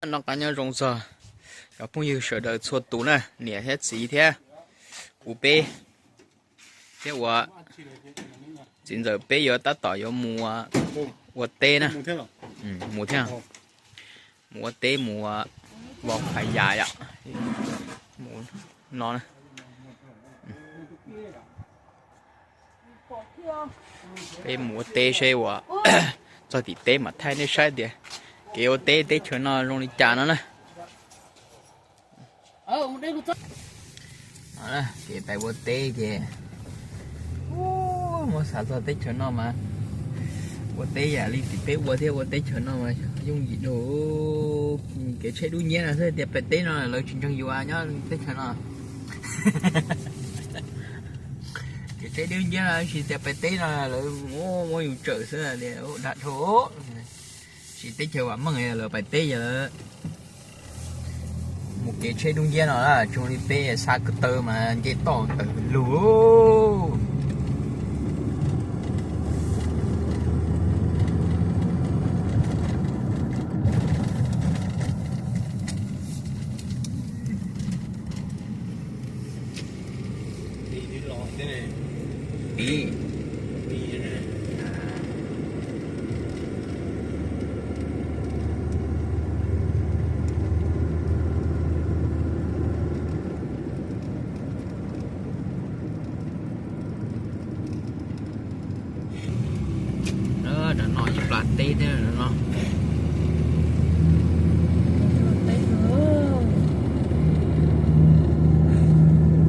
Noj qab nyob zoo txog cov phooj ywg sawv daws txhua tus na, niam thiab txiv thiab kuv peb thiab ua txiv ntxawm peb yuav tab tom yuav mus ua teb na. Mus thiab, mus ua teb mus ua vau phas yas yom. Mus no na. Peb mus ua teb seb uas txog tim teb mam thaij nej saib tias kev ua teb teb chaws no zoo li cas no na. Kev pais ua teb ces muab xav txog teb chaws no mas ua teb yam li tim peb ua thiab ua teb chaws no mas yooj yim dua. Kev tsheb dub nciab no xwb tias pais teb no lawv tsis ntseeg yuav nyob teb chaws no. Kev tsheb dub nciab no tsis tias pais teb no lawv muab yus tsawm xwb tias dag dhau. Tsis teb chaws vam meej lawv pais teb yog mus kev tsheb dub nciab no tsis zoo li peb xa ko taw mas nce toj tawm lug. Cov no ib plag teb thiab no.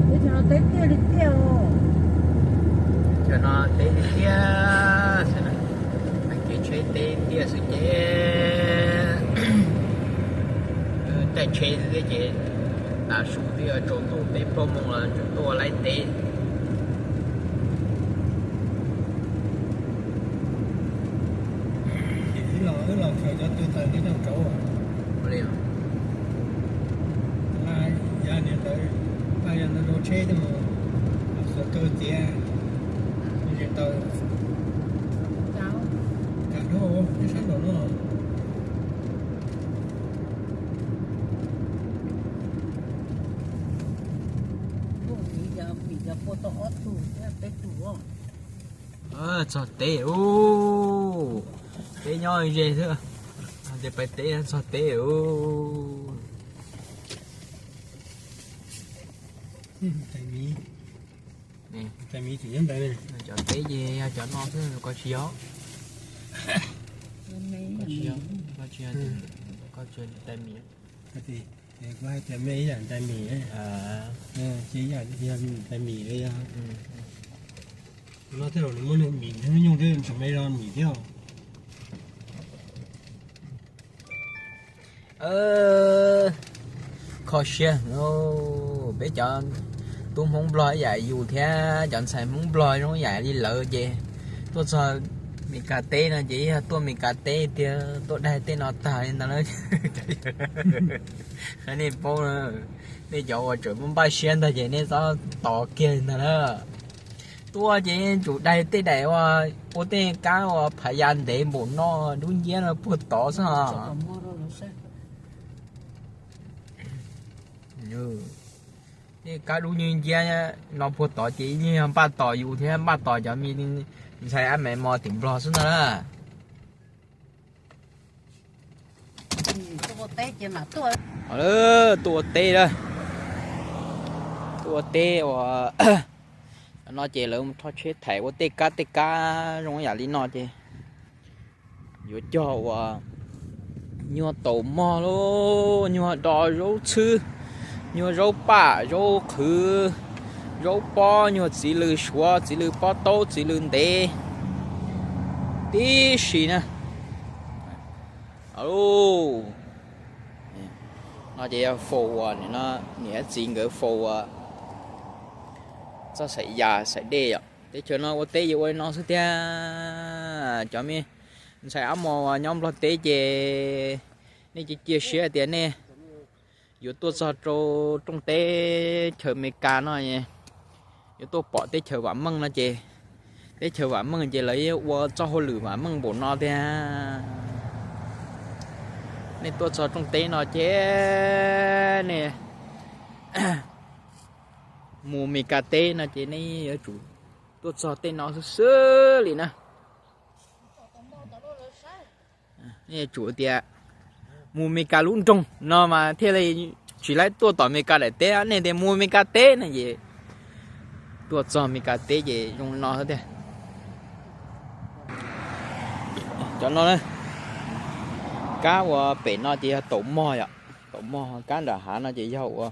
Cov no teb tiag tiag xwb na. Kev tsheb teb tiag xwb ces caij tsheb xwb thiab ces tav su twb yuav tsaus ntuj peb plaub moos los tseem tuaj laib teb. Wb los khaws cov tw taws nyob rau kauv. Yav niam ntawd paj yog ntawd rau tsheb coj mus xuas kaw txiav, tsis taws. Kam dhau nyob sab nraum no. Txog teb ub, teb nyob ze xwb, tias pais teb txog teb ub. Tais miv tseem nyob ntawd. Cov teb ces yog cov no xwb, koj tsis yog, koj tsis yog, koj tsis yog tais miv. Kuv hais tias mej ib yam tais miv, ces ib yam yog tais miv yog. No tej zaum nws muaj niag miv hnub nyoog twb tseem me zog miv thiab. Kho siab, peb cov tub Hmoob Nplog ib yam yus thiab cov ntxhais Hmoob Nplog zoo ib yam li lawv ces tuaj txog Mes Kas teb no ces yog tuaj Mes Kas teb tiag, tuaj daig tej no tag li ntawd na. Nej paub, nej cov uas tseem muaj npaj siab ntag ces nej txhob tos kiag li ntag na. Tuaj ces tsum daig tej daim uas ua tej kab uas phav yas ntev npaum no dub nciab no puag tod xwb os. Tej kab dub nciab nciab no puag tod ces yeej yog npaj tos yus thiab npaj tos cov me ntxhais ab me mos tim Nplog xwb ntag na. Tuaj ua teb lawm, tuaj ua teb uas no ces lawv rho tsheb thaim ua tej kab tej kab zoo yam li no ces yuav cog uas nyuag taum mog lauj, nyuag do zaub txhwb, nyuag zaub paj, zaub qhwv, zaub pob, nyuag txiv lws suav, txiv lws pob taub, txiv lws ntev tib si na. No ces yog faus uas niam txiv nkawd faus uas txoj xaim yas xaim dej yom. Teb chaws no ua teb yuav ua li no xwb tiag. Cov me ntxhais ab mos uas nyob Nplog teb ces nej cia cia siab tias nej yuav tuaj txog rau rooj teb chaws Amelikas no, yuav tuaj pom teb chaws vam meej no ces, teb chaws vam meej ces lawv ua txoj hauj lwm vam meej npaum no tiag. Nej tuaj txog rooj teb no ces nej mus Mes Kas teb no ces nej yuav tsum tuaj txog tej no xwb xwb li na. Nej yuav tsum tias mus Mes Kas lub nroog no mas thiaj li tsis laib tuaj tom Mes Kas daim teb. Nej tias mus Mes Kas teb no ces tuaj txog Mes Kas teb ces zoo li no xwb tiag. Cov no na, kab uas pem no ces yog taum mog yom, taum mog. Kab nram hav no ces yog ua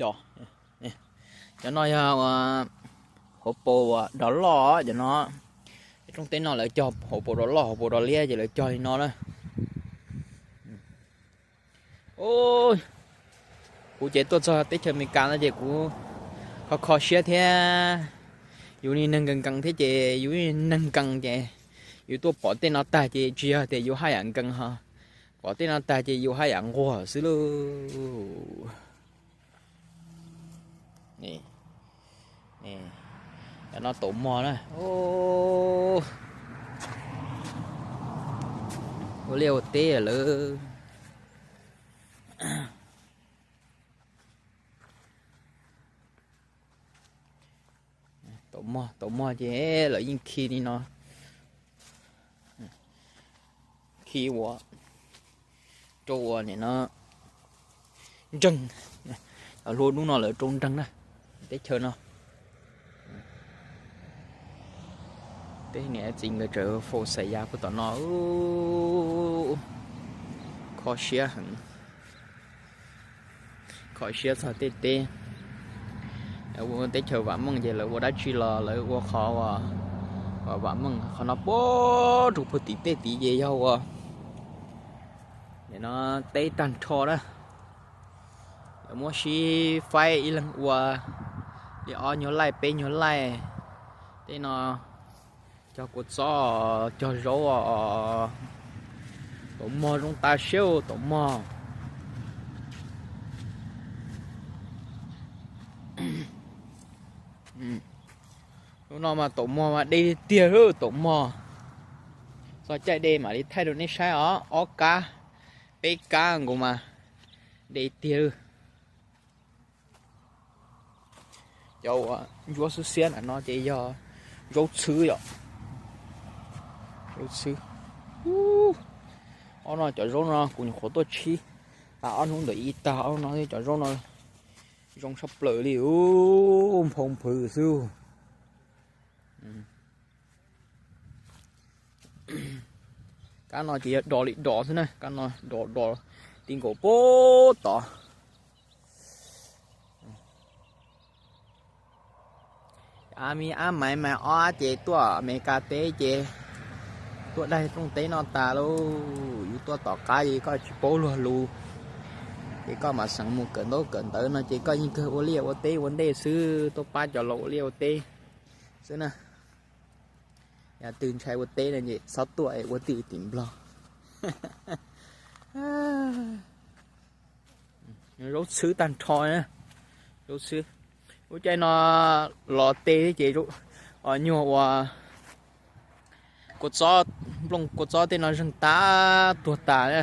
dov. Cov no yog ua hauv paus uas dov loj cov no. Rooj teb no lawv cog hauv paus dov loj, hauv paus dov liab ces lawv cog li no na. Kuv ces tuaj txog teb chaws Amelikas no ces kuv kho kho siab thiab. Yus li neeg nkees nkees thiab ces yus li neeg nkees ces yus tuaj pom tej no tag ces tsis yog tias yus haj yam nkees ho, pom tej no tag ces yus haj yam nquag xwb lauj. Cov no taum mog na. Ua liaj ua teb lawm. Taum mog, taum mog ces lawv yeej khi li no, khi ua rau ua nim no nreeg. Cov hlua hnub no lawv rau nreeg na, teb chaws no. Tej niam txiv nkawd tseem faus xais ya puag tom no, kho siab heev. Kho siab txog tej teb. Lawv ua teb chaws vam meej ces lawv ua dab tsi los lawv ua qhov uas vam meej. Qhov no puag rau puag tim tej tid ces yog ua no teb tag nrho na. Lawv muab sib faib ib leeg ua li ob nyuag laij peb nyuag laij. Tej no cog kua txob cog zaub os. Taum mog zoo tas siab taum mog. Hnub no mas taum mog mas de tiag lawm taum mog. Txog caij de mam li thaij rau nej saib os, ob kab peb kab nkaus mas de tiag lawm. Cov uas ntsuab xwb xiab ntawm no ces yog zaub txhwb yom. Zaub txhwb. Ob no cov zaub no kuv nyuam qhuav tuaj tshib tas ob hnub ntawm ib tag, ob no cov zaub no zoo tshaj plaws li, nphau nphwv xwb. Kab no ces yog dov li dov xwb na, kab no dov dov ti nkaus puag tod. A mi ab maiv mais ob ces tuaj Amelikas teb ces tuaj daig rooj teb no tas lauj. Yus tuaj tom qab ces koj tsis paub luag lus, ces koj mam xeev mus kawm ntaub kawm ntawv no ces koj yeej kawg ua liaj ua teb ua ntej xwb, tuaj pab cov laus ua liaj ua teb xwb na. Yog twg ntshai ua teb no ces txhob tuaj es ua twj ywm tim Nplog. Zaub txhwb tag nrho na, zaub txhwb. Lub caij no los tes ces nyuag uas kua txob, nplooj kua txob tej no zeeg tag tuag tas na.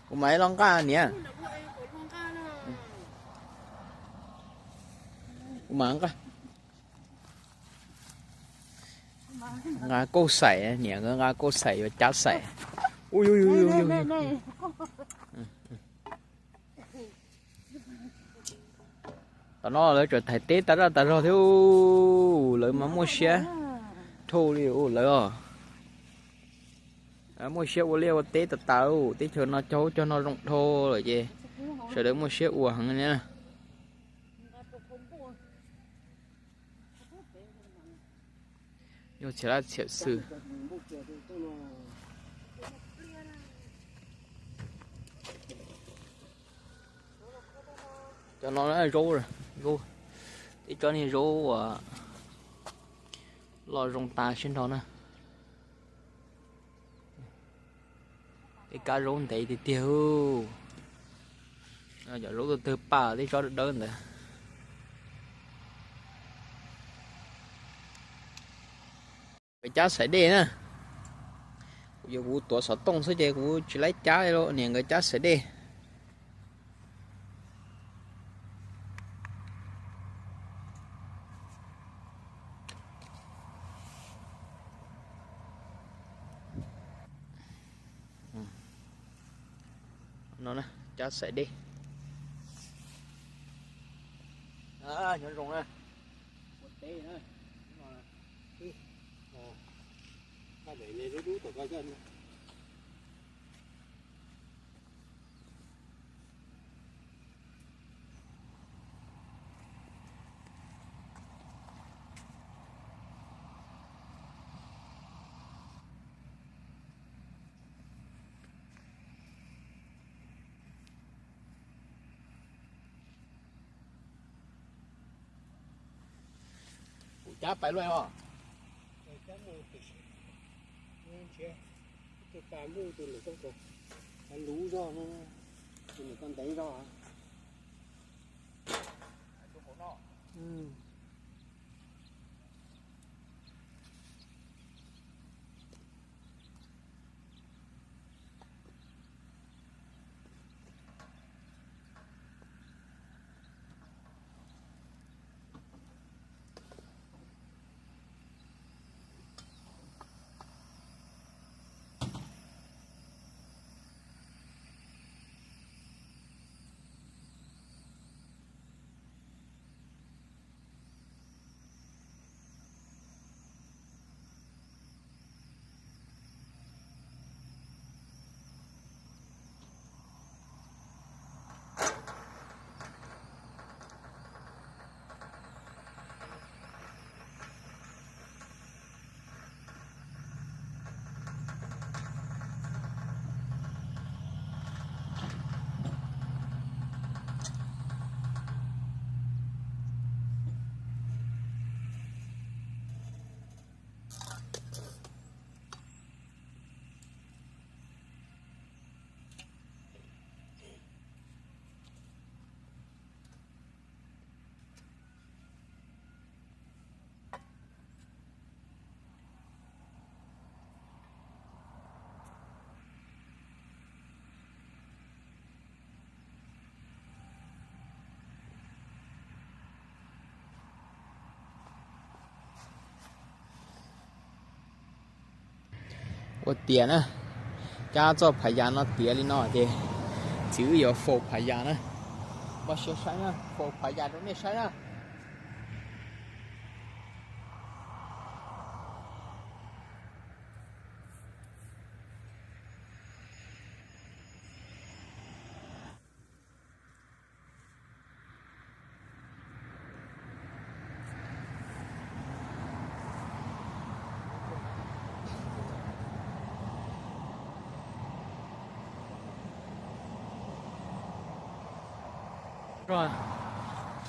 Kuv mam los nqa niam. Kuv mam nqa. Nqa kauj xaim, niam nkawd nqa kauj xaim yuav cab xaim. Ui, ui, ui, ui, ui. Tam no lawv tseem thaiv teb tas zaj tas zog thiab, lawv mas muaj siab dhau li lawv os. Lawv muaj siab ua liaj ua teb tas tas, teb chaws no cog ub cog no zoo dhau lawm ces sawv daws muaj siab ua heev li na. Nyuag txhiam laj txhiam xwm. Cov no zaub, zaub, ib tsob niag zaub uas loj zoo tas siab nrho na. Tej kab zaub ntev tiag tiag. Cov zaub tuaj tawg paj tej tsob dawb dawb ntawd. Nkawd cab xaiv dej na. Kuv yuav kuv tuav xov tooj xwb ces kuv tsis laib cab li, niam nkawd cab xaiv dej. No cab xaiv dej. Nyob zoo na. Ua teb na. Kuv cab pais luaj os. Luv zog, tus ntev zog. Ua tiav na, cab txoj phav yas no tiav li no ces txiv wb yuav faus phav yas na. Npaj siab saib na, faus phav yas rau nej saib na.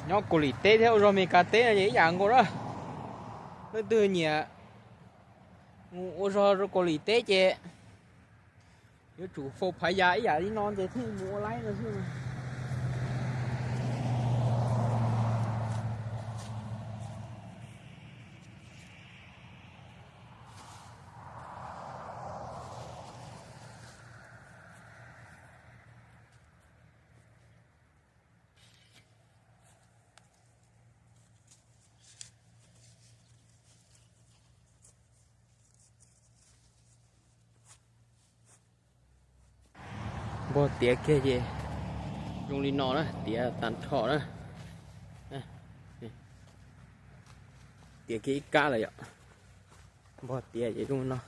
Nyob Kaus Lim teb thiab ua zog Meskas teb no ces ib yam nkaus na. Leej twg nyiam mus ua zog rau Kaus Lim teb ces yuav tsum faus phav yas ib yam li no ces thiaj mus ua laib no xwb. Npog tiav kiag ces zoo li no na, tiav tag nrho na. Tiav kiag ib kab lawm yom. Npog tiav ces zoo li no.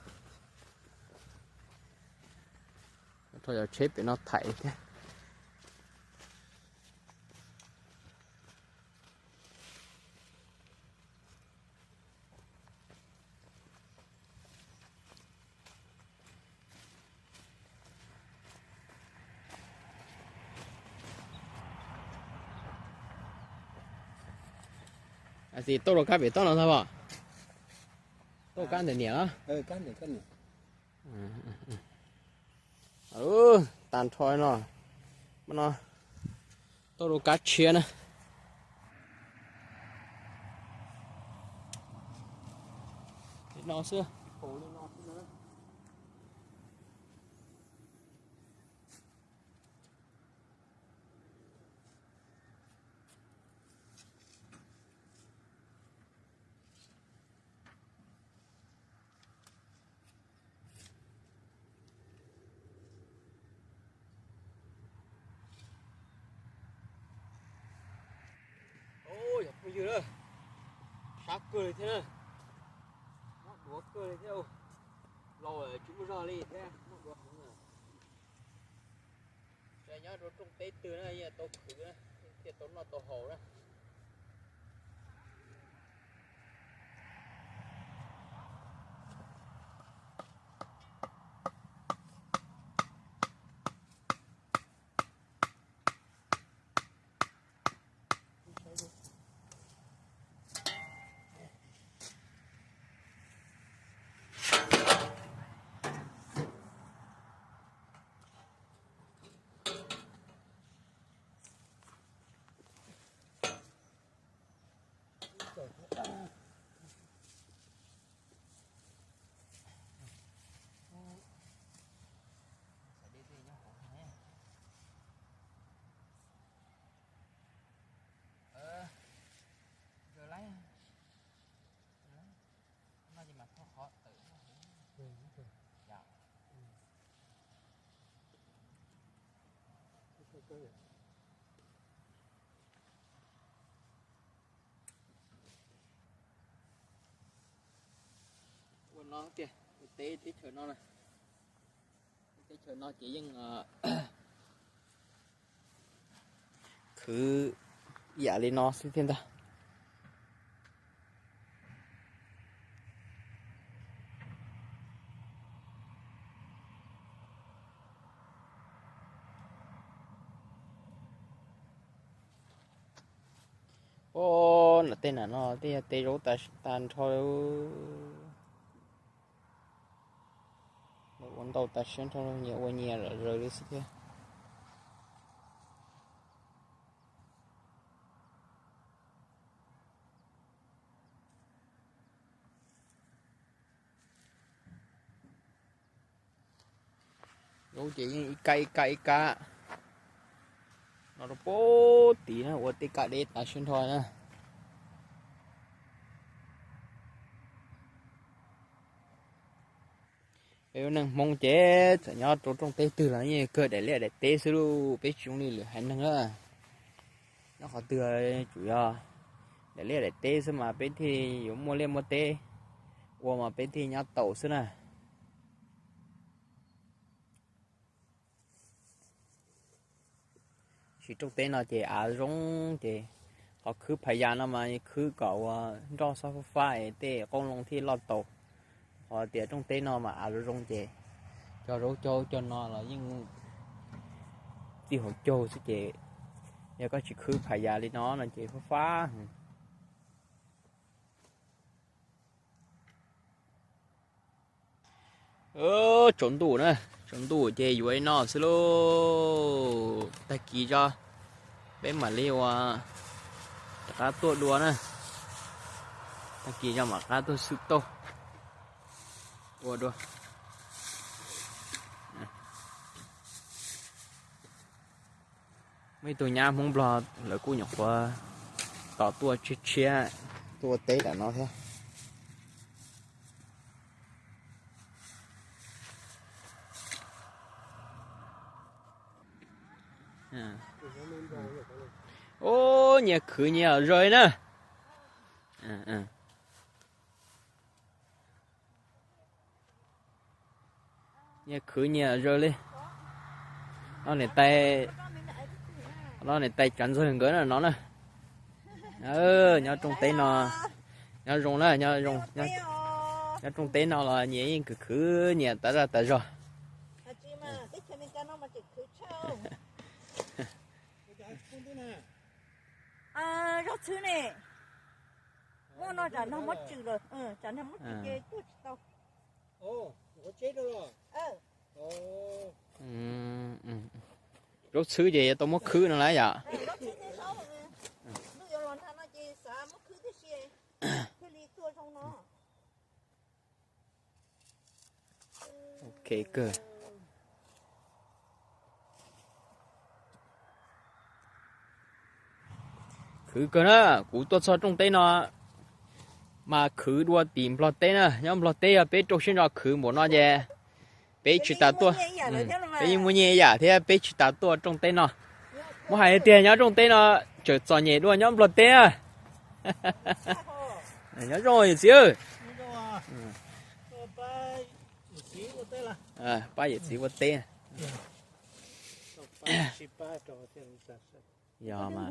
Rho cov tsheb pem no thaim thiab. Tauj rau kab pem toj no ntag os. Tauj kab ntawm niam los? Tag nrho no, no tau rau kab tshiab na. Li no xwb. Yog phooj ywg na, sab kawg li thiab na, mob duav kawg li thiab. Laus tsis muaj zog li thiab mob duav heev na. Nyob rau rooj teb twg na yeej tau khwv na, thiaj tau noj tau haus na. Ua no tiag, teb teb chaws no na, teb chaws no ces yeej khwv yam li no xwb thiab ntag. Ua nam tej nam no tej yog tej zaub tag nrho. Ua ntau tas siab nrho, nyias ua nyias lom zaws li xwb thiab. Zaub ces yeej ib kab ib kab ib kab no rau pem tid na, ua tej kab deb tas siab nrho na. Peb lub neej Hmoob ces txawm nyob rau rooj teb twg los yeej kawg daim liaj daim teb xwb lauj, peb tsis zoo li lwm haiv neeg na. Nyob qhov twg tsuas yog daim liaj daim teb xwb mas peb thiaj yuav muaj liaj muaj teb ua mas peb thiaj nyob tau xwb na. Tab sis rooj teb no ces av zoo ces qhov khwb phas yas no mas khwb kom ua nroj xob fab fab es tej qoob loo thiaj loj tau. Qhov tias rooj teb no mas av zoo zoo ces cog zaub cog cog no los yeej txij hauv caug xwb ces yog koj tsis khwb phas yas li no no ces fab fab. Tsaus ntuj na, tsaus ntuj ces yuav li no xwb lauj. Tag kis tso peb mam li ua rov qab tuaj dua na. Tag kis tso mam rov qab tuaj xwb tau ua dua. Muaj ib tug nyab Hmoob Nplog lawv kuj nyuam qhuav tos tuaj tshiab tshiab tuaj ua teb nram no thiab. Ub, nyias khwv nyias zaws na. Nyias khwv nyias zaws li. Niam tais, niam tais Tsav Ntxawg nkawd no na. Nyob rooj teb no, nyob zoo na, nyob rooj teb no los nyias yeej khwv khwv nyias tas zaj tas zog. Zog txhwb ne, muaj no tsam nag muab tswm lawm, tsam nag muab tswm ces tuaj tsis tau. Zaub txhwb ces yuav tau muab khwb no lawm yom. Ok kawg. Khwv kawg na, kuv tuaj txog rooj teb no mas khwv dua tim Nplog teb na. Nyob Nplog teb yog peb rau siab ntso khwv npaum no ces peb tsis tas tuaj, peb yeej muaj nyiaj ib yam thiab peb tsis tas tuaj rooj teb no. Muab hais tiag nyob rooj teb no tseem txom nyem dua nyob Nplog teb na. Nyob zoo yawm txiv. Pab yawm txiv ua teb. Yog mas.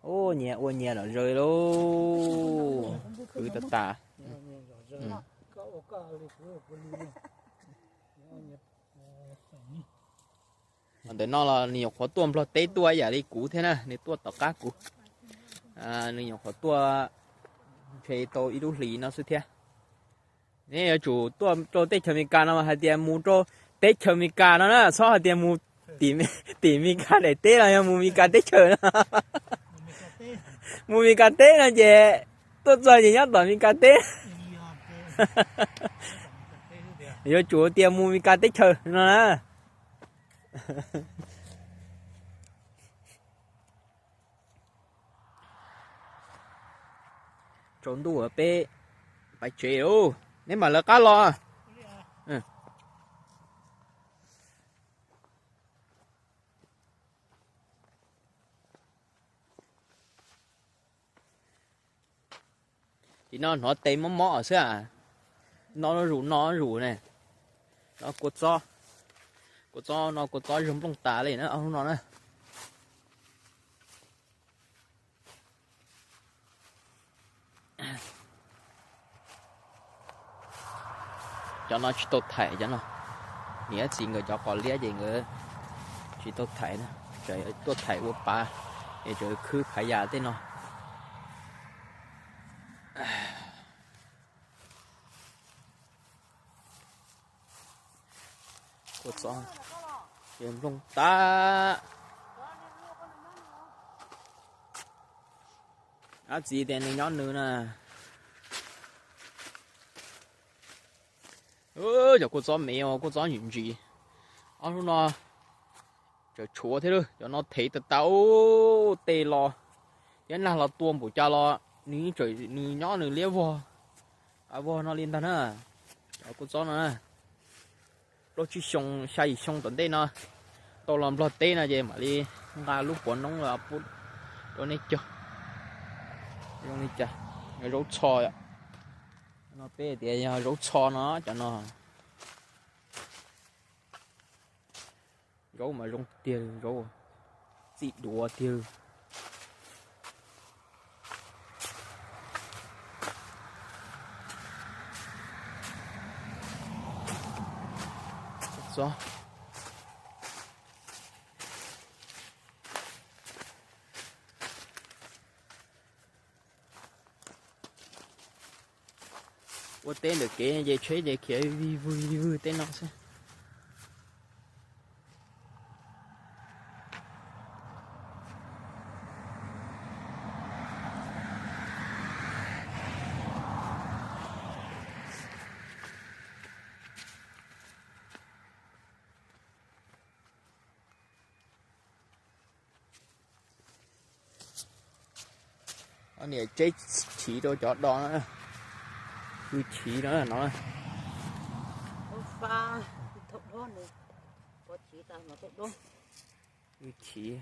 Ua nyias ua nyias lom zog lauj, khwv tas tas. Ntawm no los nws nyuam qhuav tuaj Nplog teb tuaj ib yam li kuv thiab na, nws tuaj tom qab kuv. Nws nyuam qhuav tuaj ntshe tau ib lub hlis no xwb thiab. Nej yuav tsum tuaj rau teb chaws Amelikas no mas hais tias mus rau teb chaws Amelikas no na, txhob hais tias mus tim Amelikas daim teb los yog mus Amelikas teb chaws no. Mus Amelikas teb no ces tuaj txog ces nyob tom Amelikas teb. Yuav tsum tias mus Amelikas teb chaws no na. Tsaus ntuj peb pais tsev lauj, neb mam lawv qab los. Tim no hnov tes mob mob xwb. No zuj zus no zuj zus ne. No kua txob, kua txob no kua txob zog nplooj tas li na, ob hnub no na. Cov no tsis tau thaiv cov no. Niam txiv nkawd cov qos liab ces nkawd tsis tau thaiv na, tuaj thaiv ua pav es tseem khwb phav yas tej no. Kua txob ces nplooj tas. Dab txiv tias nws nyob nws na. Cov kua txob me os, kua txob ntsim ntsim. Ob hnub no tseem tshuav thiab lauj, cov no thev tas tas ub tej los thiab nag los tua npaum cas los nws, nws nyob nws liab vog, vog no li ntag na. Cov kua txob no na, plaub tsib xyoo xya yim xyoo tom ntej no tau los Nplog teb no ces mam li nqa lub puav noob los pub rau nej cog. Zoo li cas, zaub txho, no peb tias yog zaub txho no cov no. Zaub mas zoo tiag, zaub txim duav tiag. Ua teb ntawm kev ces tsheb ces khiav vij vwg vij vwg tej no xwb. Niam tseb chiv rau cov do no, wb chiv no no. Wb chiv.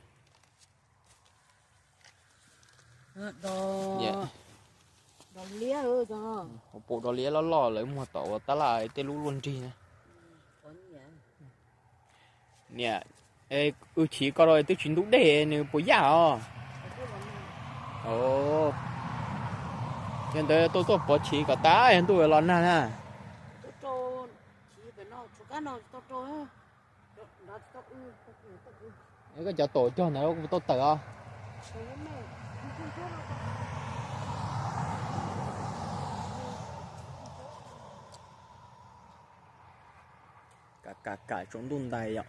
Hauv paus do liab loj loj lawv muag tom ua tab laj tej lub luaj nrig na. Niam, wb chiv koj rau twb tsis ntub dej nws puas yaj os? Yog ntawd tau tuaj pov chiv kom tas yog ntuj los nag na. Koj cov taum cog ntawd kuv tau tawm os. Kam kam tsaus ntuj ntais yom.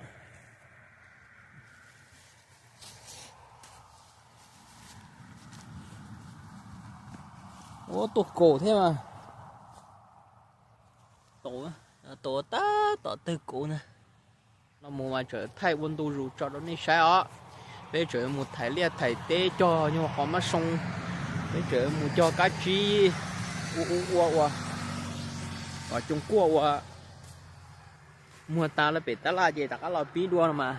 Ua tuaj kaum thiab mas. Tau, tau tab tom twg kuv na. No mus mas tseem thaij ua ntu zus tso rau nej saib os. Peb tseem mus thaiv liaj thaiv teb cog nyuag qos mab soo. Peb tseem mus cog kab tsib ua ua ua ua, cov cooj kuaj ua muag tas lawm pem tab laj ces rov qab los pib dua no mas,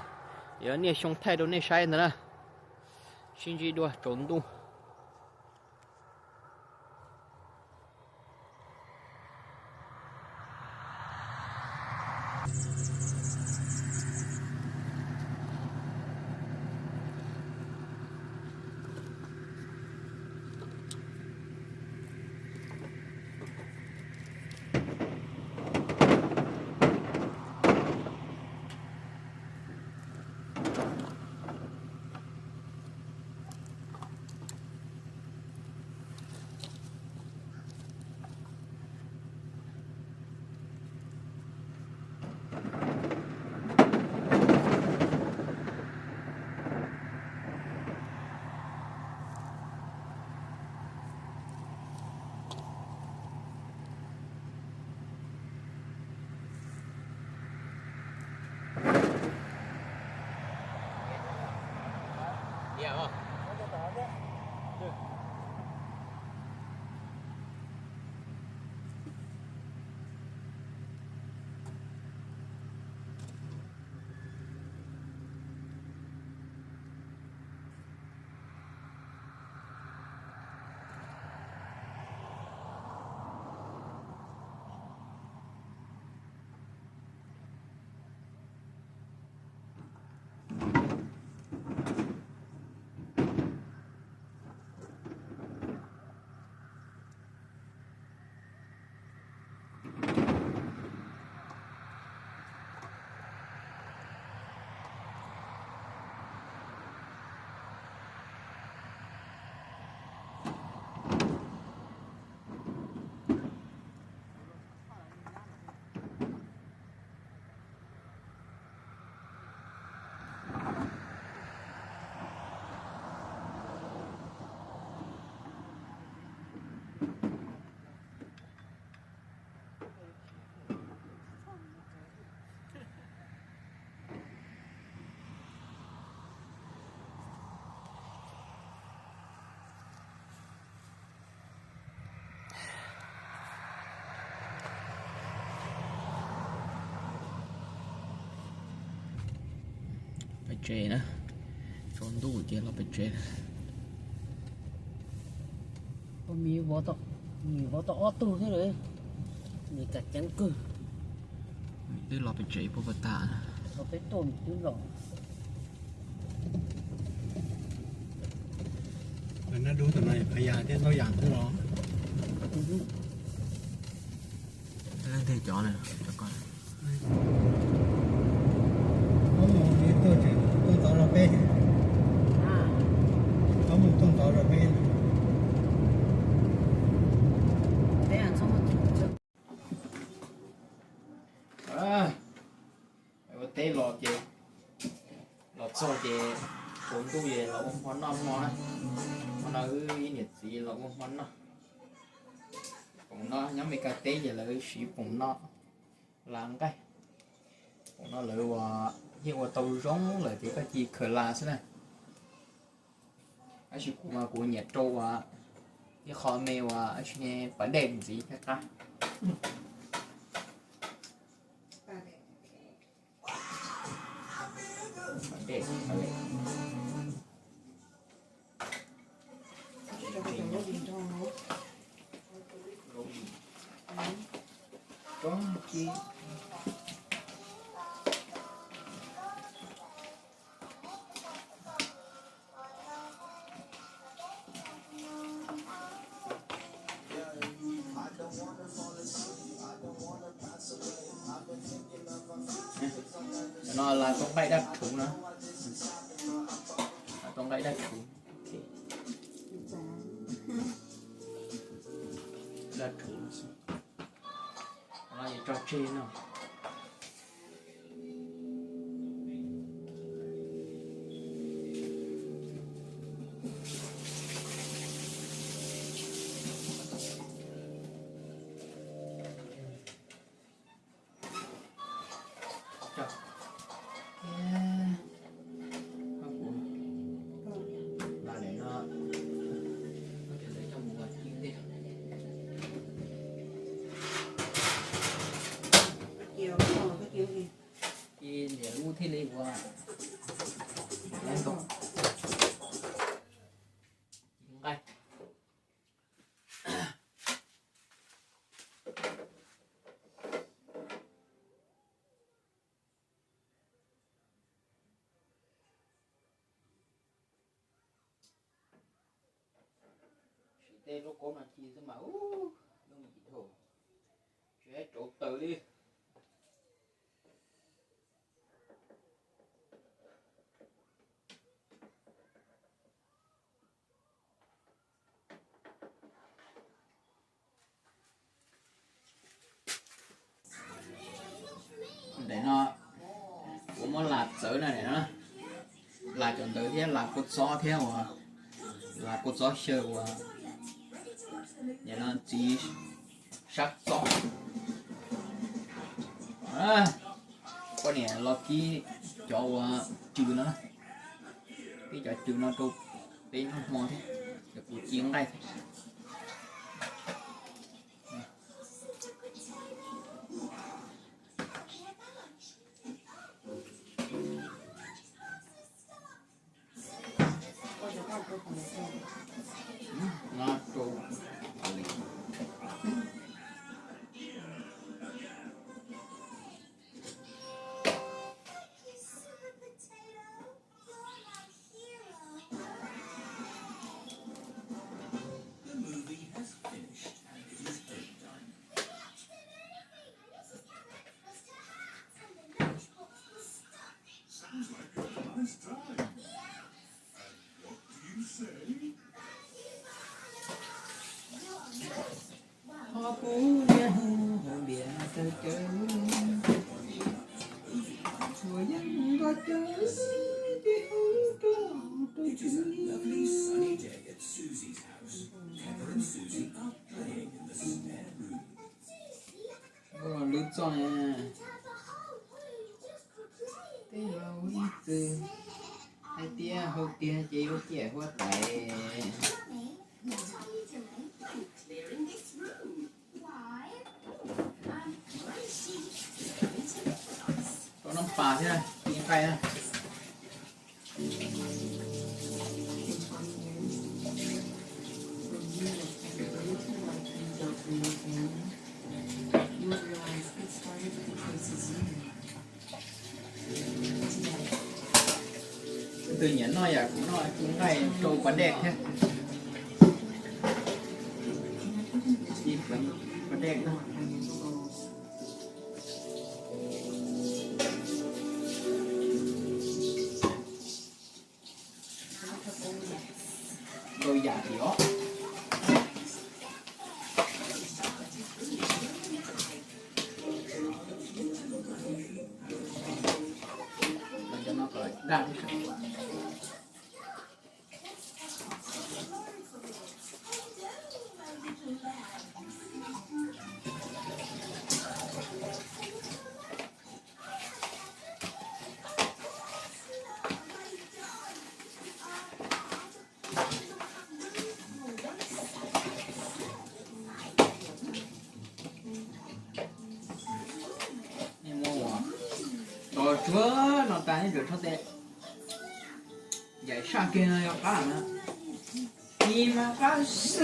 yuav niaj xyoo thaij rau nej saib ntag na. Sib ntsib dua tsaus ntuj. Pem tsev na, tsaus ntuj ces los pem tsev. Ua mis vov tau, mis vov tau ob tug thiab lawm, mis kam ceev kawg. Twb los pem tsev puag puag tas, los peb tuaj twb los. Nab dub tam no phaj yas thiab ntau yam xwb los. Leej twg cov na, cov ko. Ob mus tuaj ntxov los peb, ob mus tuaj ntxov los peb. Ua teb los ces, los txog ces tsaus ntuj ces los ua hmo noj hmo na. Hmo no wb ib niam txiv los ua hmo noj. Poom no nyob Mes Kas teb ces lawv siv poom no hla nqaij. Poom no lawv ua, yeej ua tau zoo lawm ces koj cia li khaws hla xwb na. Tab sis kuv mas kuv nyiam rau ua ib qho me uas pas dej ntxiv thiaj qab. Cov no là tau nqaij daj rhuv na. Tau nqaij daj rhuv. Daj rhuv no es tso tseg no. Ces niam lub thiaj li ua nqaij. Siv tej lub kaub no ci xwb mas ub, yooj yim dhau, tsis rauv taws li. Ntawm no kuv muab las txawv na, ntawm no las cov ntawv thiab las kua txob thiab uas las kua txob xyaw uas nim no txiv sab txob. Poj niam los kib cov uas cws no, kib cov cws no rau peb noj hmo thiab, ces kuv ci nqaij thiab. Qhov kuv niaj hnub haus npias tawg cawv, tsuas yog nqos cawv ces hu rau rau kuv. Ua los lub txoj na, tej laus ib txwm hais tias haus tiag ces yuav ciam huab tais. Rau noj pas thiab ci nqaij na. Tus nyiam noj yam kuv noj ci nqaij rau pas dej thiab. Ci pas dej na. Rau yam li os. Cov no kom daj thiab. Nej muab ua tos tsuag no tas nej tsuas rho tes yam saj kiag no yog qab na. Ci mas qab xwb.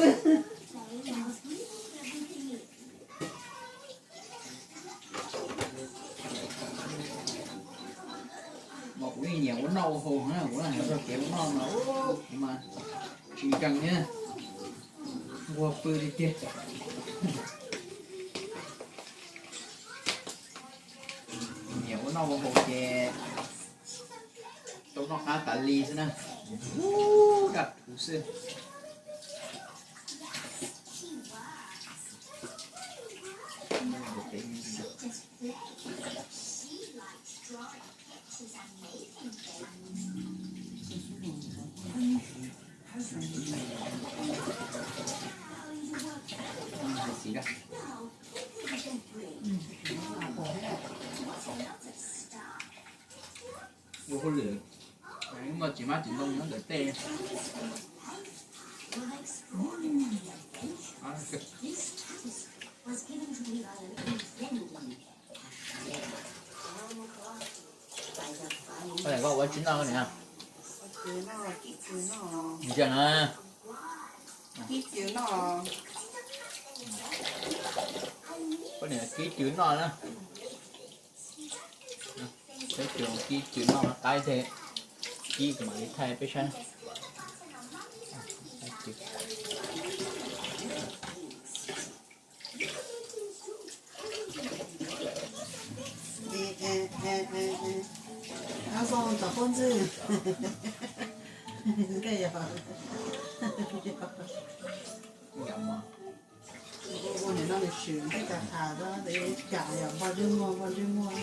Mas kuv yeej nyiam ua noj ua haus na, kuv hais txog kev ua noj mas kuv mas tsis nkees thiab, nquag pw tiag tiag. Nyiam ua noj ua haus ces tau noj qab tas li xwb na. Ub, daj thuv xwb. Ua hauj lwm, muaj txiv hmab txiv ntoo nyob ntawm tej. Koj ua tsis noj niam. Ntsia na. Koj niam kib cws noj na. Peb cws kib cws noj qaib thiab. Kib kuv mam li thaij peb saib. Ua niam no nws swm thiab cas tham, cas yog npog ntsej muag npog ntsej muag.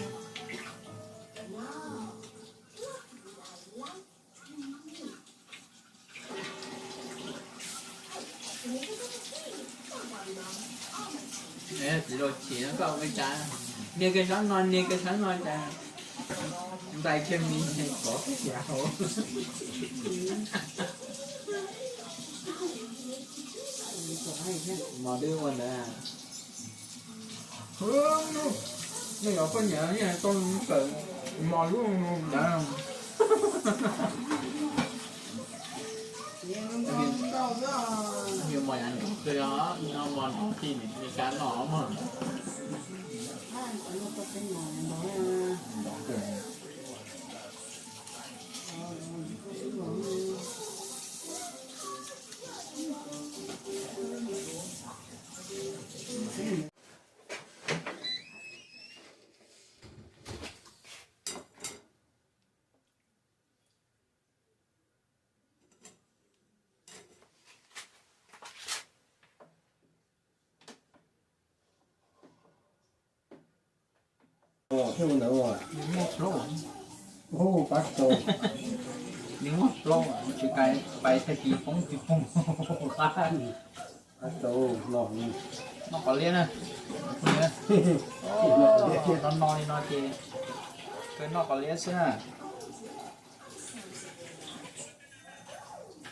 Txiv laus chim no koj ua cas, niag koj sab no niag koj sab no cas ntais kiag mis kov kiag hauv. Mos dwb ua ntawd. Nej yuav poj niam yeej tau kawm mos lub ntawd. Yog mos yav nrog kawg, yog mos nrog tij Meskas noj mog. Thiab ua ntawd, pab tau, nws muab plaub tsis kais pais tag kis poob tsis poob. Pab tau, noj qos liab na. No no li no ces kawg noj qos liab xwb na.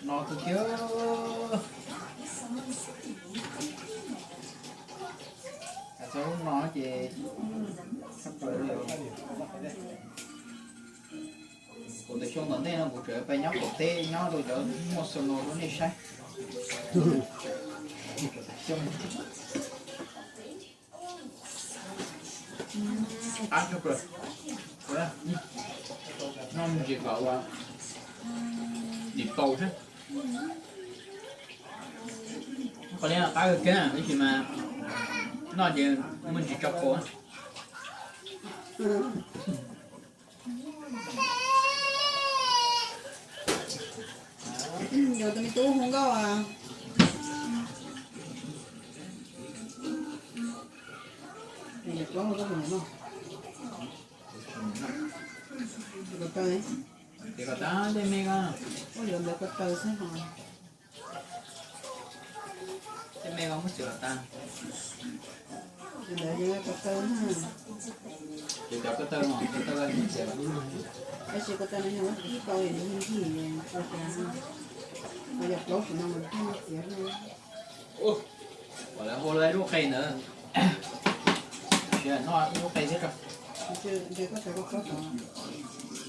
No kawg kiag. Txog lub no ces kuv tus xyoo tom ntej no kuv tseem pais nyob qaum teb nyob rau cov muaj xu no rau nej saib. Qab tshaj plaws. Noj me ntsis kom ua dim paus thiab. Qos liab qab kawg kiag tab sis mas noj ces muaj ntsis tso qau. Yog tus me tub hu nkauj. Ko taw, ko taw xwb ho. Tej me ko muab txiav los tag. Ntawd yog ko taw na. Ces cov ko taw no, ko taw, tab sis ko taw no yog muab txiav tau es nws ncig ncig ua cas, yog plaub tus no mas thiaj txiav. Kom lawv hu lawv lub qe ntawd. Noj ib lub qe thiab tso.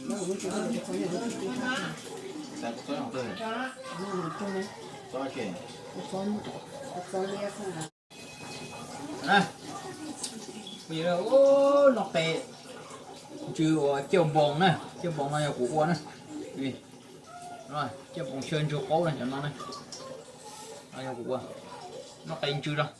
Noj qe ntsw uas ciaj npoos na, ciaj npoos no yog kuv ua na. Ciaj npoos xyaw ntsw qaub na cov no na. Yog kuv ua, noj qe ntsw los.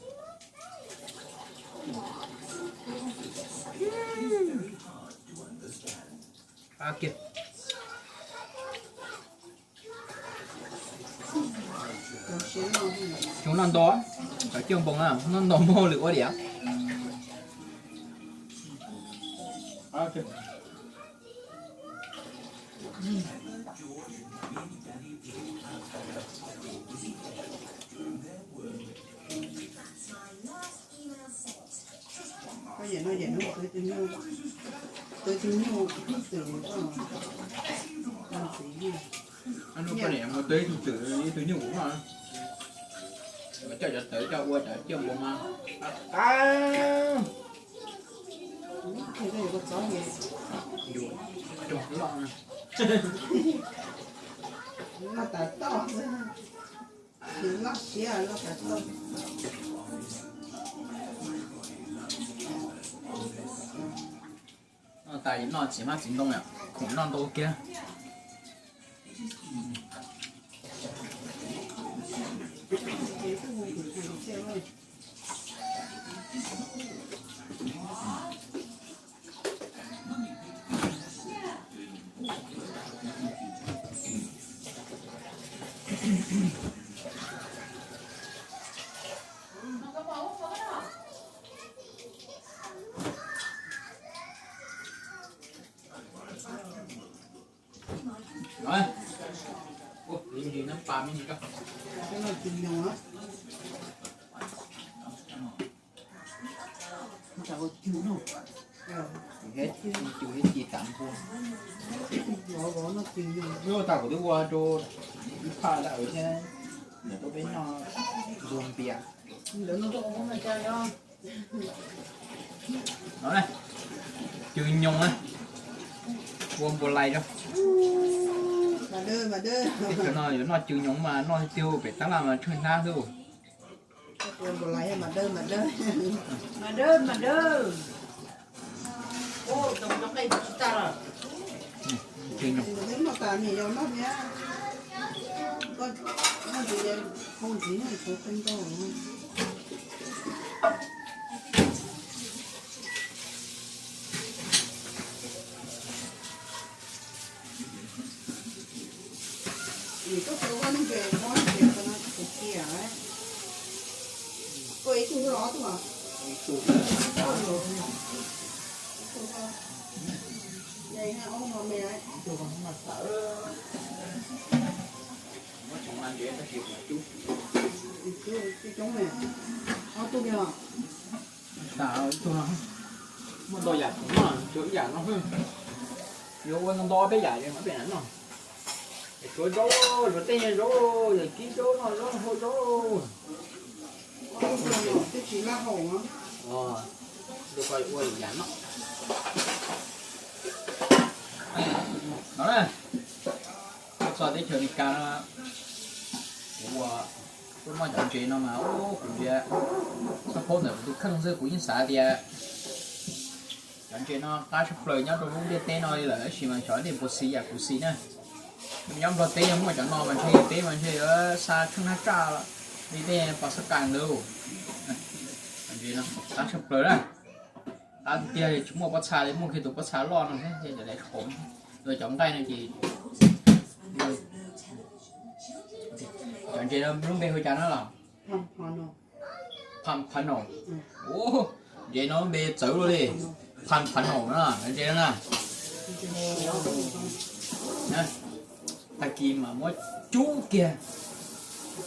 Tsis noj nto, cov ciaj npoos na noj nto muaj hauj lwm ua diam. Koj yam no yam no twv tus nyuj, twv tus nyuj ib tug twm, mus twv ib tug nyuj kuv noj. Coj cov tawv coj ua cov ciaj npoos mas qab. Noj tas toj xwb, noj siav noj tas toj. Noj tas noj txiv hmab txiv ntoo yom, khoom noj ntau kiag. Ua tas kuv twb ua rau ib phaj lawm thiab, ntawm tuaj peb noj ntuag npias. No, cw nyoos na, ua npua lais rau. Teb chaws no yuav noj cw nyoos mas noj tiag tiag, pem tab laj mas tsheej hnab xwb. Muaj ntau yam khoom noj, tsuav ib yam no xwb. Yuav ua ntau ntau peb yam es mam peb noj. Tsuav zaub, luag tej zaub, yog kib zaub noj zaub haus zaub. Twb tsis laj haum. Ua yam no. No na, tuaj txog teb chaws Amelikas no, kuv ua, tuaj noj cov ntses no mas kuv tias, txoj phaub ntawm kuv tus kheej xwb kuv yeej xav tias cov ntses no qab tshaj plaws nyob rau lub ntiaj teb no li lawm, tab sis mas xyov nej puas xis yam kuv xis na. Nyob Nplog teb yog muaj cov no mas ntshe peb mas ntshe yuav xa tsheej hnab tsaj li tej pos xab kas ntawd. Qab tshaj plaws na. Qab tiag tiag tsis muaj pob txha li, muaj kiag tus pob txha loj no thiab ces daim qhov, cov nqaij no ces, cov ntses no lub npe hu cas no los? Pompano. Ntses no lub npe txawv luaj li. Pompano na, ntses no na. Tag kis mas muab cub kiag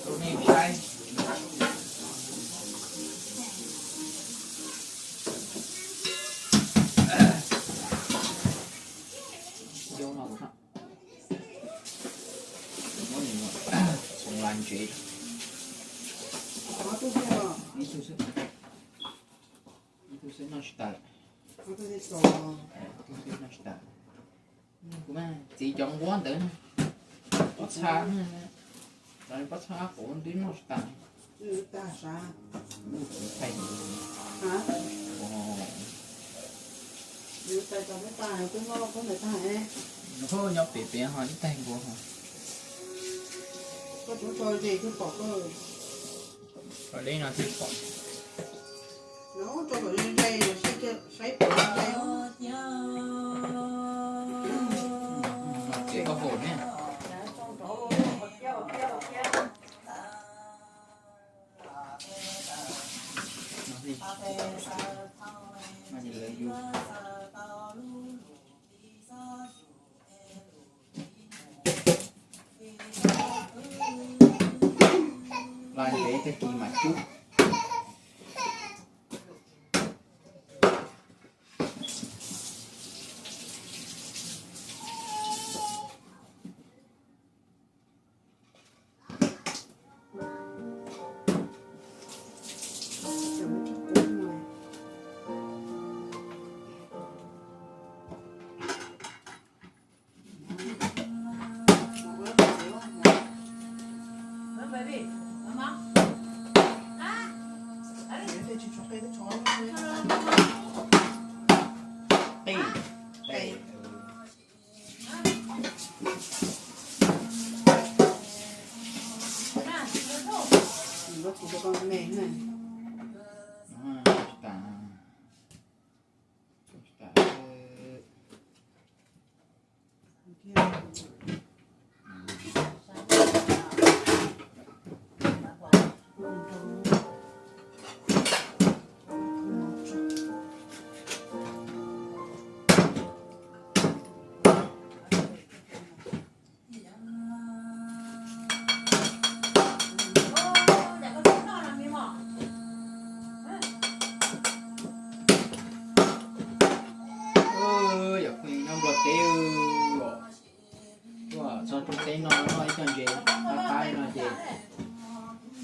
rau nej saib. Muab nws txhoov las ntsev. Ib tug xwb, ib tug xwb noj tsis tas. Ib tug xwb noj tsis tas. Kuv mas txiv cov nquab ntawd, pob txha, cov pob txha qab quav twb noj tsis tas. Nyob pem pem ho ib taig nquab ho. Li no thiaj pom. Tsev koj haus ne. Las ntsev tag kis mam cub. Qij, qij. Yog phooj ywg nyob Nplog teb, tuaj txog rau teb no noj ib co ntses qab qab no ces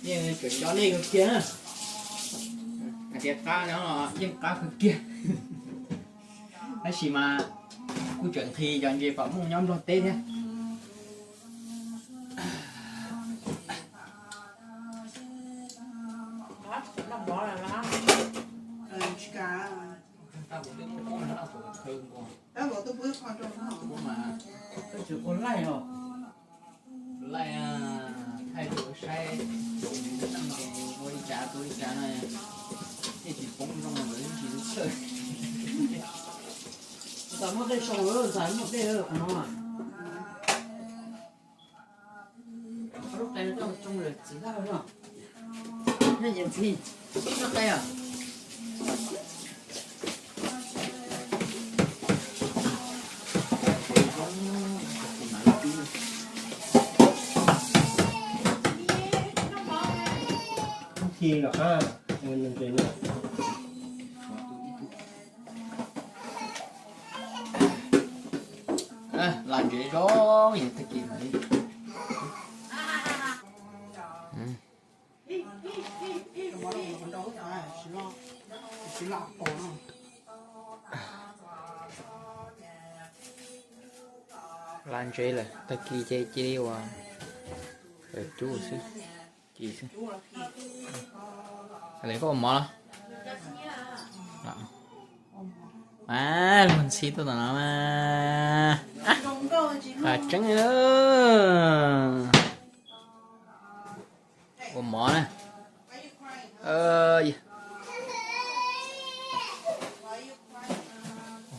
yeej tseem nco nej kawg kiag na. Hais tias qab no yeej qab kawg kiag, tab sis mas kuj tseem nqhis cov ntses pom muaj nyob Nplog teb thiab. Laij, thaij rau saib, ua li cas tua li cas no, thiaj tsis poob zoo, tsis txhawj. Ntxhais muaj dej sau, ntxhais muaj dej no. Lub qe no coj tsoo lawm txiv laj no. Nyob yeej txi, lub qe os. Khi los qab, ntses no. Laj ntses zoo, tag kis mas li. Laj ntses lawm, tag kis ces cia li ua cub xwb, ci xwb. Li koj ua mov los? A, luag ntxhi tuaj tom no mas. Qab tseeb li. Ua mov na.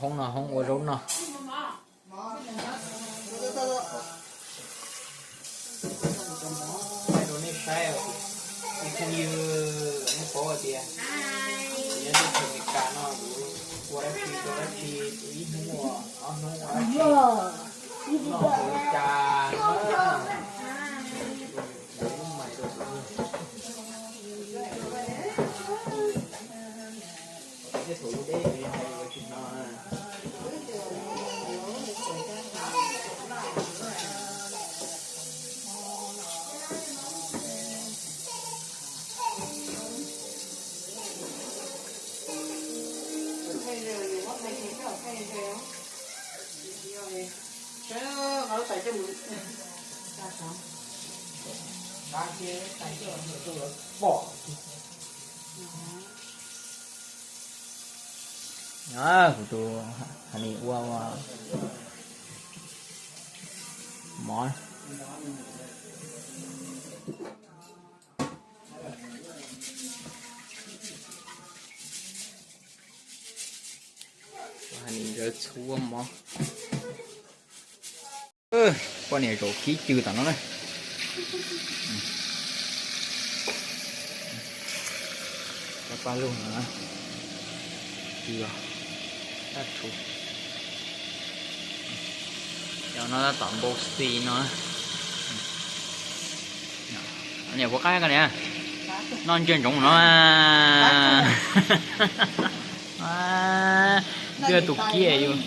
Hoob no hoob ua zaub noj. Rau nej saib, ib phooj ywg nej paub hais tias kuv nyob teb chaws Amelikas no kuv ua dab tsi rau dab tsi, kuv ib hnub ua ob hnub ua dab tsi, noj haus li cas na. Kuv tus Hanis ua mov. Hanis ntxawv txhuv ua mov. Poj niam zaum kib cw tom no na. Paj lug no, cw, tab tshua. Cov no tab tom npau xis no. Niam puas qab koj niam? Noj ntsia ntsoov no. Twb tus kiag yus.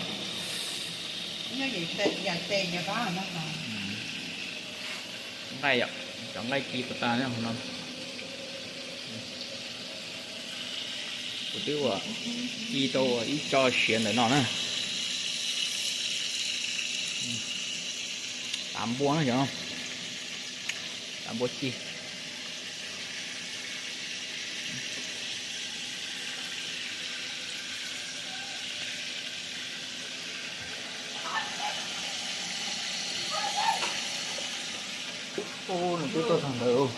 Nqaij, cov nqaij ci puas tas no. Kuv twb ua ci tau ua ib co siav ntawm no na. Tav npua no cov, tav npua ci. Twb tuaj txog ntawd,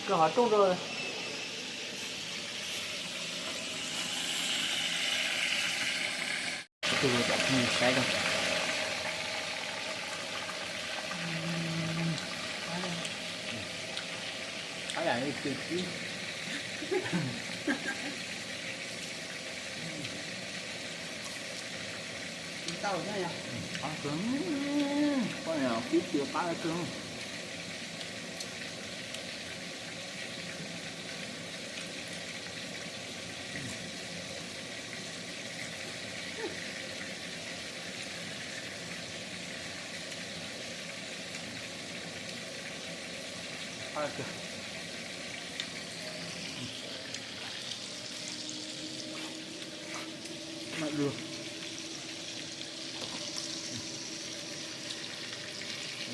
koj ho rooj rau. Tus cov phooj ywg saib rau. Qab yam li kws tib. Qab kawg, poj niam kub tias qab kawg.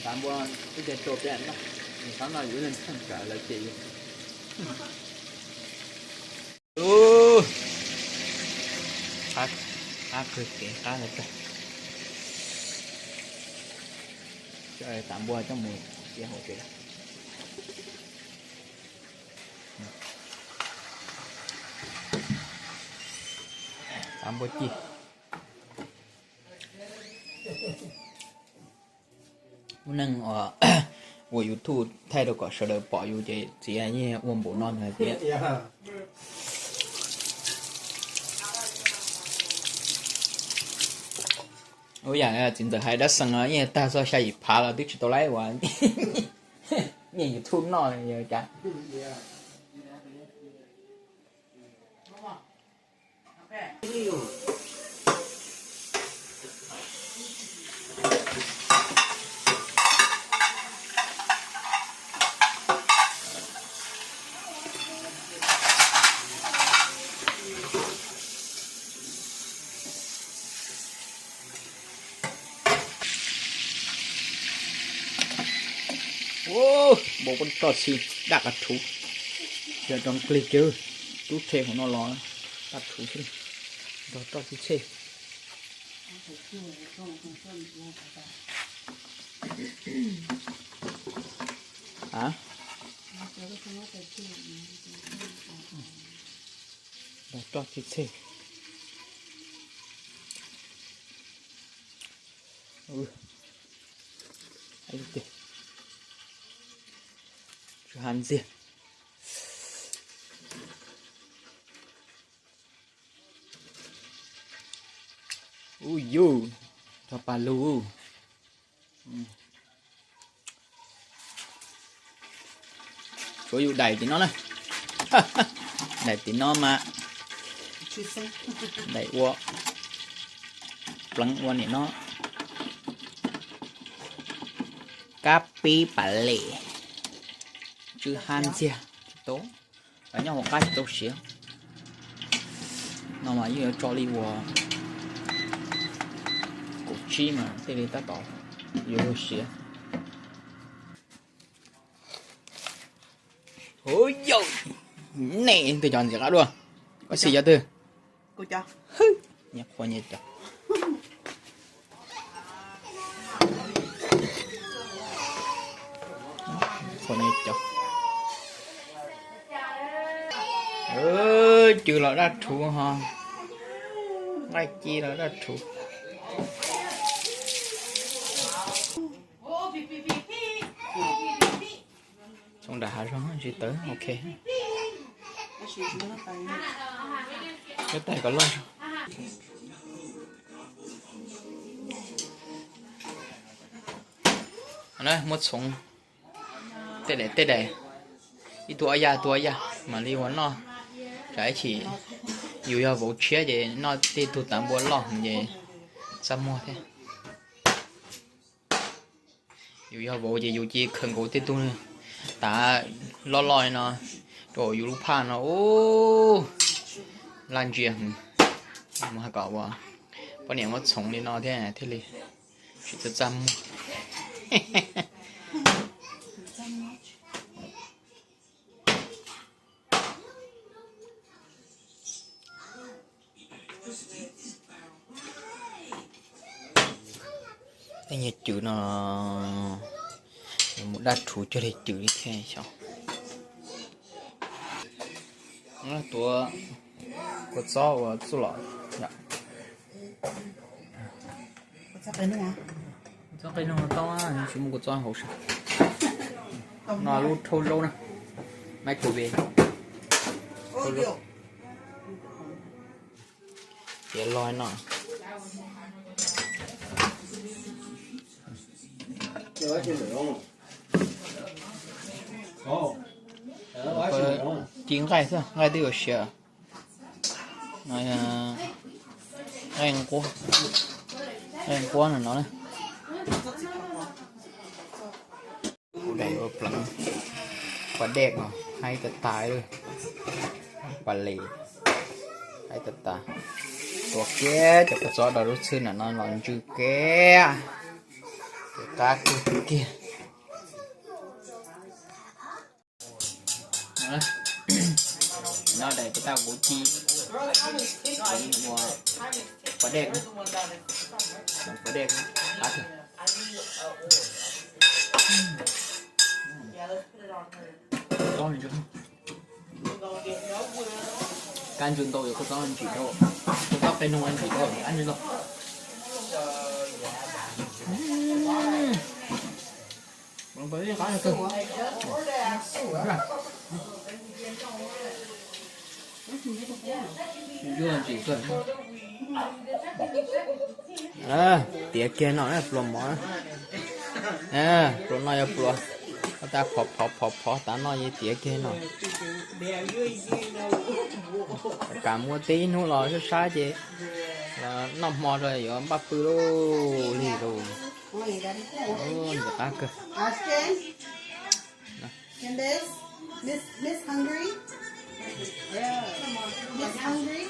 Tav npua ib ce rau peb noj, nws qab no yus ib leeg tsheej tsam lawv cem yus. Qab, qab kawg kev qab lawm tag. Tav npua coj mus cia hauv tsev. Tav npua ci. Lub neej ua YouTube thaij rau kom sawv daws pom yus ces txiv yeej ua npaum no ntag thiab. Ua yam txiv ntxawm hais dab xees no yeej tag txog xya yim phav los twb tsis tau laib uas nyiaj YouTube noj li cas. Npau roj txhij daj qas rhuv, yog rov plig kiag, tub rhe hauv no los daj rhuv xwb, nrog roj txhij txhej. Nrog roj txhij txhej. Tsw ha ntxiag. Ub yus, rog pag lug. Tshuav yus daim tim no na. Daim tim no mas daim ua pleev ua nim no. Kab pib pas les, tsw ha ntxiag tsis tau. Nyob hauv qab tsis tau siav. No mas yeej yuav tso li uas kaum tsib mas thiaj li tab tom yuav luag siav. Hu yam, nej twg cov ntxim qab dua? Koj xim cov twg? Nyias qhuas nyias cov. Qhuas nyias cov. Cw los daj rhuv ho, nqaij ci los daj rhuv. Txhoov nram hav zoov tsis tawv, ok. Huab tais kom loj. Muab txhoov tej daim tej daim, ib tug ob yaj ib tug ob yaj mam li ua noj. Tsam ib chim yus yog vauv tshiab ces noj tej tug tav npua loj ces txaj muag thiab. Yus yog vauv ces yus cia li khaws nkaus tej tug tav loj loj li no rau yus lub phaj no ub, laj ntsia. Mus hais kom ua poj niam muab txhoov li no thiab thiaj li tsis txaj txaj muag. Tej nyuag cw no, Mus daj rhuv cuag li cwm li thiab xyov. Tuav kua txob uas txuj lom yom. Txob qe nug tau, tsis muaj kua txob hauv sab. No lub rhaub zaub na, microwave. Tiav log no. Ci nqaij xwb, nqaij twb yuav siav. Nqaij nquab no no na. Kuv daim ua pleev pas dej no haib tas tas li. Pas les haib tas tas. Tua kiag cov kua txob rau lub txhwb ntawm no los ntsw kiag. Qab kawg kiag. No daim pas tag kuv ci ua pas dej, pas dej qab kawg. Kab ntsis ntau yog kua txob ntsim dhau, kua txob qe nug ntsim dhau kab ntsis ntau. Tiav kiag no pluas mov. Pluas no yog pluas, tas phov phov phov phov tas no yeej tiav kiag no. Kam muaj tib hnub los sab sab ces noj hmo rau yuav npaj pw lauj, lig lauj. Ntxim qab kawg. Candace, Miss, Miss Hungry? Miss Hungry?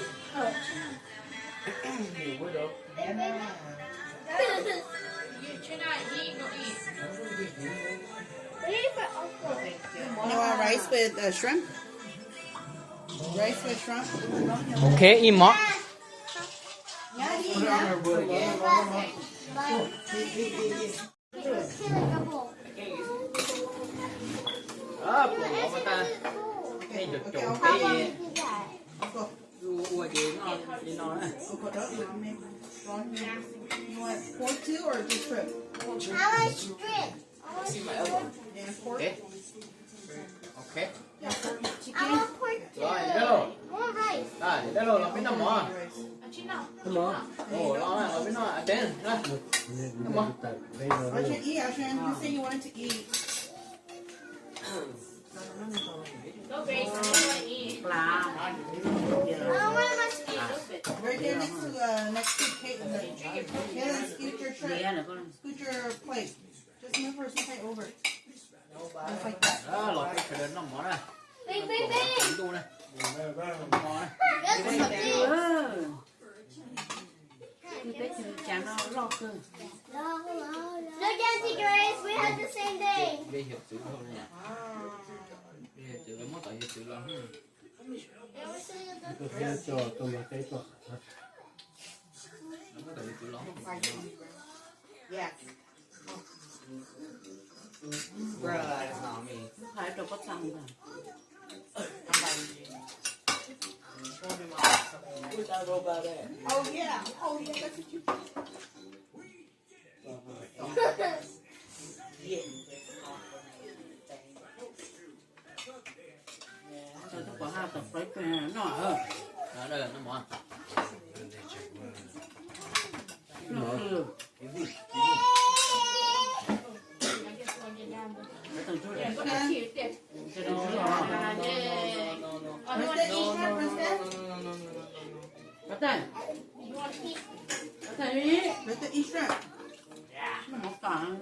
You want rice with uh, shrimp? Rice with shrimp? Okay, eat mom. Ua ces noj li no na. You want pork too or just shrimp? I like shrimp. Yeah, pork. Okay. Los peb noj mov. Los peb noj, los peb noj. Ashen, eat, Ashen. You say you wanted to eat. Right there next to, uh, next to Caitlin. Caitlin, scoot your tray. Scoot your plate. Just move her something over. Just like that. Los peb sawv daws noj mov na. Ntuj na. Peb tsis li cas no loj kawg. Look, Auntie Grace, we have the same thing. Muab tom hiav txwv los. Muab tom hiav txwv los. Hais rau pob txha ntag. Cov tub pov haj tom fais pem noj.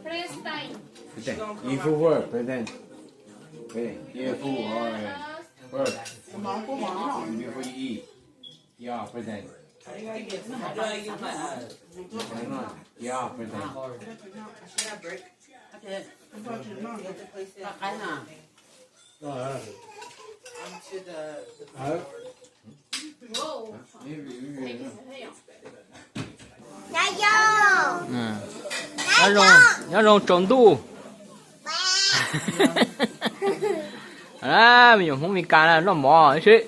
Prince, eat food first, Prince. Hey, eat food first. Before you eat. Yeah, Prince. Yeah, Prince. Nyob zoo, nyob zoo tsaus ntuj. Me nyuam Hmoob Mes Kas na noj mov xwb.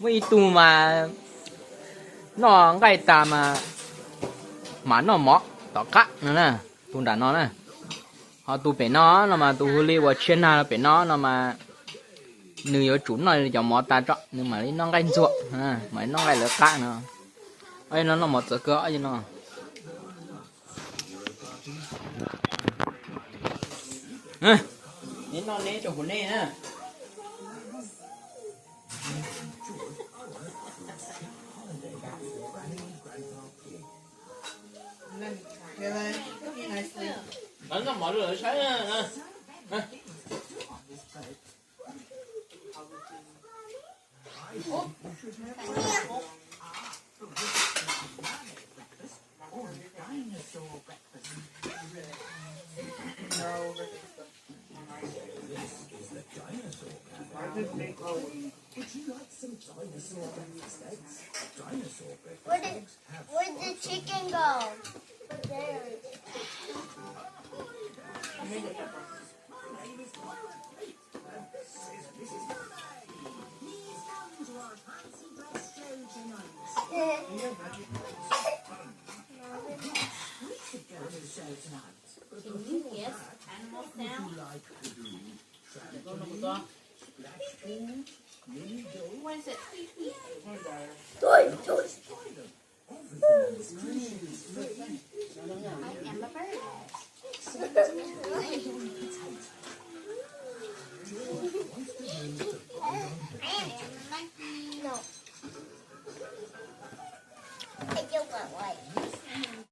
Muaj ib tug mas noj nqaij tas mas mam noj mov tom qab no na, tus nram no na. Ho tus pem no no mas tus hu li uas tshiab nag pem no no mas nws yuav tsum noj cov mov tas tso nws mam li noj nqaij ntxuag, mam li noj nqaij lawv qab no. No noj mov txawv kawg no. Neb noj neb tso kuv nej na. Noj mov rau lawv saib. Where did, where did the chicken go? Over there. Can you guess animal sound? What is it? I am a bird.